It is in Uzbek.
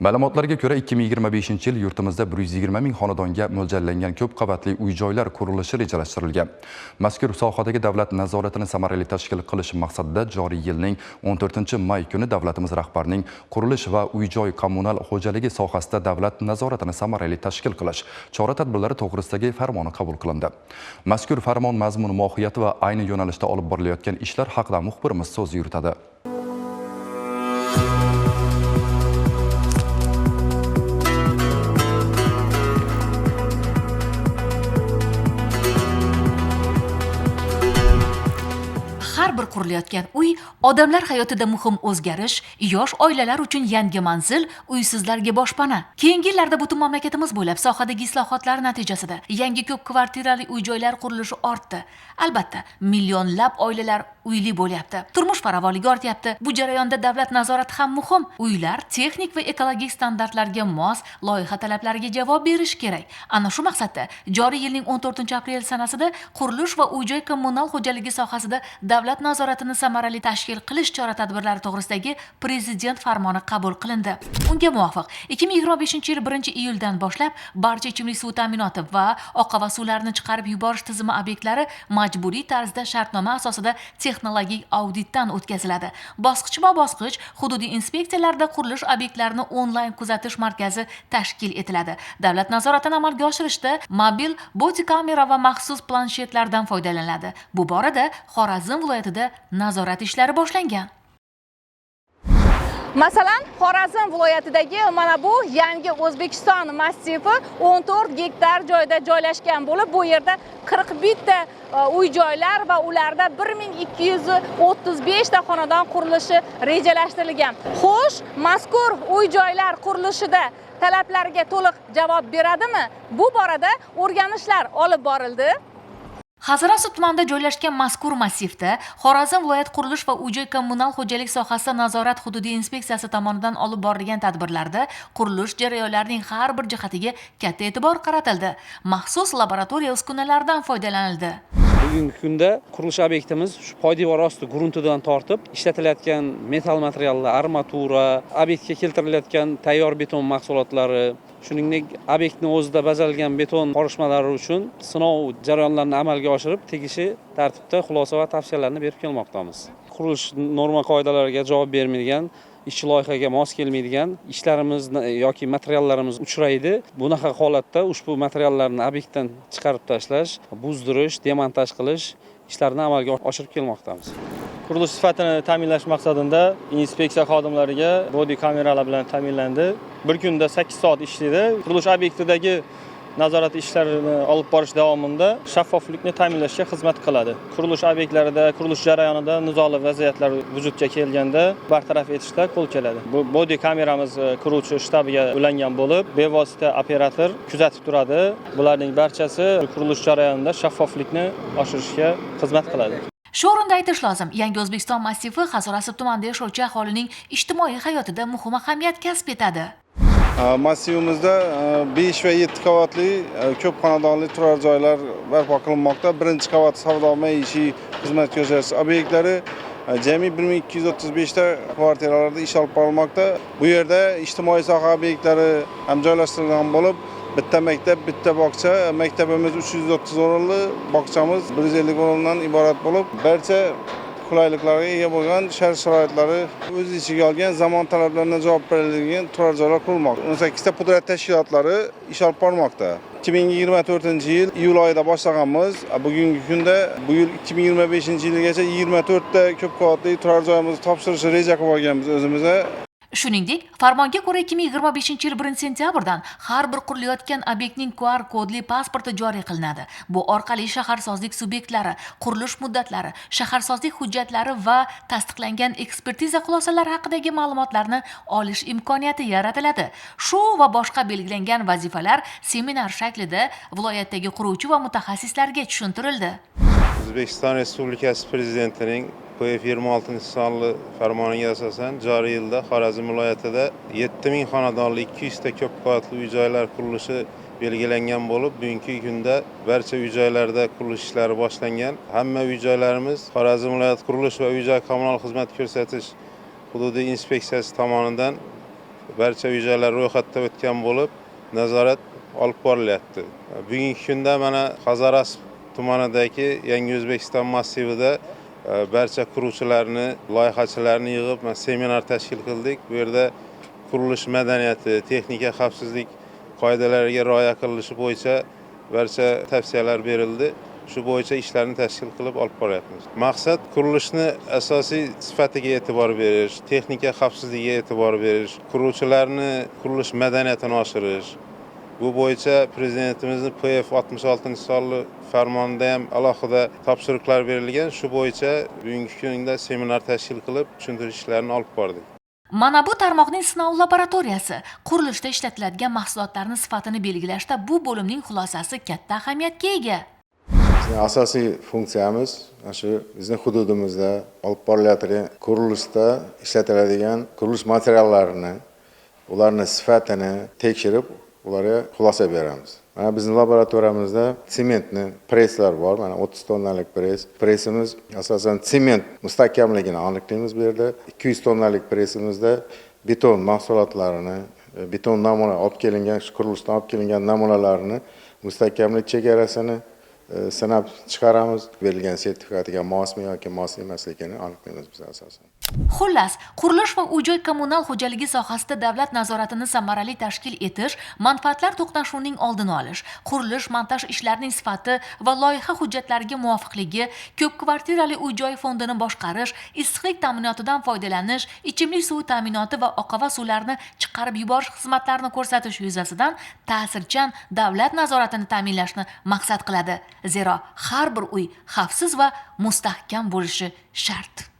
Ma'lumotlarga ko'ra, 2025-yil yurtimizda 120 ming xonadonga mo'ljallangan ko'p qavatli uy-joylar qurilishi rejalashtirilgan. Mazkur sohadagi davlat nazoratini samarali tashkil qilish maqsadida joriy yilning 14 may kuni davlatimiz rahbarining qurilish va uy-joy kommunal xo'jaligi sohasida davlat nazoratini samarali tashkil qilish chora-tadbirlari to'g'risidagi farmoni qabul qilindi. Mazkur farmon mazmun mohiyati va ayni yo'nalishda olib borilayotgan ishlar haqida muxbirimiz so'z yuritadi. Har bir qurilayotgan uy odamlar hayotida muhim o'zgarish, yosh oilalar uchun yangi manzil, uysizlarga boshpana. Keyingi yillarda butun mamlakatimiz bo'ylab sohadagi islohotlar natijasida yangi ko'p kvartirali uy-joylar qurilishi ortdi. Albatta, millionlab oilalar uyli bo'lyapti. Turmush farovonligi ortyapti. Bu jarayonda davlat nazorati ham muhim. Uylar texnik va ekologik standartlarga mos, loyiha talablariga javob berishi kerak. Ana shu maqsadda joriy yilning 14 aprel sanasida qurilish va uy-joy kommunal xo'jaligi sohasida davlat nazoratini samarali tashkil qilish chora-tadbirlari to'g'risidagi Prezident farmoni qabul qilindi. Unga muvofiq, 2025-yil 1-iyuldan boshlab barcha ichimlik suvi ta'minoti va oqova suvlarni chiqarib yuborish tizimi obyektlari majburiy tarzda shartnoma asosida texnologik auditdan o'tkaziladi. Bosqichma-bosqich hududiy inspeksiyalarda qurilish obyektlarini onlayn kuzatish markazi tashkil etiladi. Davlat nazoratini amalga oshirishda mobil bodi kamera va maxsus planshetlardan foydalaniladi. Bu borada Xorazm viloyatida nazorat ishlari boshlangan. Masalan, Xorazm viloyatidagi mana bu Yangi O'zbekiston massivi 14 gektar joyda joylashgan bo'lib, bu yerda 41 ta uy joylar va ularda 1235 ta xonadon qurilishi rejalashtirilgan. Xo'sh, mazkur uy joylar qurilishida talablarga to'liq javob beradimi? Bu borada o'rganishlar olib borildi. Hazorasp tumanida joylashgan mazkur massivda Xorazm viloyat qurilish va uy-joy kommunal xo'jalik sohasida nazorat hududiy inspeksiyasi tomonidan olib borilgan tadbirlarda qurilish jarayonlarining har bir jihatiga katta e'tibor qaratildi. Maxsus laboratoriya uskunalaridan foydalanildi. Bugungi kunda qurilish obyektimiz shu poydevor osti gruntidan tortib ishlatilayotgan metall materiallar, armatura, obyektga keltirilayotgan tayyor beton mahsulotlari, shuningdek obyektni o'zida bazalgan beton qorishmalari uchun sinov jarayonlarini amalga oshirib, tegishli tartibda xulosa va tavsiyalarni berib kelmoqdamiz. Qurilish norma qoidalariga javob bermaydigan, ishchi loyihaga mos kelmaydigan ishlarimiz yoki materiallarimiz uchraydi. Bunaqa holatda ushbu materiallarni obyektdan chiqarib tashlash, buzdirish, demontaj qilish ishlarini amalga oshirib kelmoqdamiz. Qurilish sifatini ta'minlash maqsadida inspeksiya xodimlariga bodi kameralar bilan ta'minlandi. Bir kunda 8 soat ishlaydi. Qurilish obyektidagi nazorat ishlarini olib borish davomida shaffoflikni ta'minlashga xizmat qiladi. Qurilish obyektlarida qurilish jarayonida nizoli vaziyatlar vujudga kelganda bartaraf etishda qo'l keladi. Bu bodi kameramiz quruvchi shtabiga ulangan bo'lib, bevosita operator kuzatib turadi. Bularning barchasi qurilish jarayonida shaffoflikni oshirishga xizmat qiladi. Shu o'rinda aytish lozim, Yangi O'zbekiston massivi Hazorasp tumanida yashovchi aholining ijtimoiy hayotida muhim ahamiyat kasb etadi. Massivimizda 5 va 7 qavatli ko'p xonadonli turar joylar barpo qilinmoqda. Birinchi qavat savdo, maishiy xizmat ko'rsatish obyektlari, jami 1235 ta kvartiralarda ish olib borilmoqda. Bu yerda ijtimoiy soha obyektlari ham joylashtirilgan bo'lib, bitta maktab, bitta bog'cha, maktabimiz 330 o'rinli, bog'chamiz 150 o'rindan iborat bo'lib, barcha qulayliklarga ega bo'lgan, shart sharoitlari o'z ichiga olgan, zamon talablariga javob beradigan turar joylar qurilmoqda. 18 ta pudrat tashkilotlari ish olib bormoqda. 2024 yil iyul oyida boshlaganmiz. Bugungi kunda bu yil 2025 yilgacha 24 ta ko'p qavatli turar joyimizni topshirishni reja qilib olganmiz o'zimizga. Shuningdek, farmonga ko'ra 2025 yil 1 sentyabrdan har bir qurilayotgan obyektning QR kodli pasporti joriy qilinadi. Bu orqali shaharsozlik subyektlari, qurilish muddatlari, shaharsozlik hujjatlari va tasdiqlangan ekspertiza xulosalari haqidagi ma'lumotlarni olish imkoniyati yaratiladi. Shu va boshqa belgilangan vazifalar seminar shaklida viloyatdagi quruvchi va mutaxassislarga tushuntirildi. O'zbekiston Respublikasi Prezidentining PF 26 sonli farmoniga asosan joriy yilda Xorazm viloyatida 7000 xonadonli 200 ta ko'p qavatli uy joylar qurilishi belgilangan bo'lib, bugungi kunda barcha uy joylarda qurilish ishlari boshlangan. Hamma uy joylarimiz Xorazm viloyat qurilish va uy joy kommunal xizmat ko'rsatish hududiy inspeksiyasi tomonidan Barcha uy joylar ro'yxatdan o'tgan bo'lib, nazorat olib borilyapti. Bugungi kunda mana Hazorasp tumanidagi Yangi O'zbekiston massivida barcha quruvchilarni, loyihachilarni yig'ib seminar tashkil qildik. Bu yerda qurilish madaniyati, texnika xavfsizlik qoidalariga rioya qilinishi bo'yicha barcha tavsiyalar berildi. Shu bo'yicha ishlarni tashkil qilib olib boryapmiz. Maqsad qurilishni asosiy sifatiga e'tibor berish, texnika xavfsizligiga e'tibor berish, quruvchilarni qurilish madaniyatini oshirish. Bu bo'yicha Prezidentimizning PF 66-sonli farmonida ham alohida topshiriqlar berilgan. Shu bo'yicha bugungi kunda seminar tashkil qilib, tushuntirish ishlarini olib bordik. Mana bu tarmoqning sinov laboratoriyasi. Qurilishda ishlatiladigan mahsulotlarning sifatini belgilashda bu bo'limning xulosasi katta ahamiyatga ega. Bizning asosiy funksiyamiz mana shu bizning hududimizda olib borilayotgan qurilishda ishlatiladigan qurilish materiallarini, ularni sifatini tekshirib, ularga xulosa beramiz. Mana bizning laboratoriyamizda sementni presslar bor, mana 30 tonnalik press. Pressimiz asosan sement mustahkamligini aniqlaymiz bu yerda. 200 tonnalik pressimizda beton mahsulotlarini, beton namuna olib kelingan, shu qurilishdan olib kelingan namunalarni mustahkamlik chegarasini sinab chiqaramiz. Berilgan sertifikatiga mosmi yoki mos emasligini aniqlaymiz biz asosan. Xullas, qurilish va uy-joy kommunal xo'jaligi sohasida davlat nazoratini samarali tashkil etish, manfaatlar to'qnashuvining oldini olish, qurilish montaj ishlarining sifati va loyiha hujjatlariga muvofiqligi, ko'p kvartirali uy-joy fondini boshqarish, issiqlik ta'minotidan foydalanish, ichimlik suvi ta'minoti va oqova suvlarni chiqarib yuborish xizmatlarini ko'rsatish yuzasidan ta'sirchan davlat nazoratini ta'minlashni maqsad qiladi. Zero har bir uy xavfsiz va mustahkam bo'lishi shart.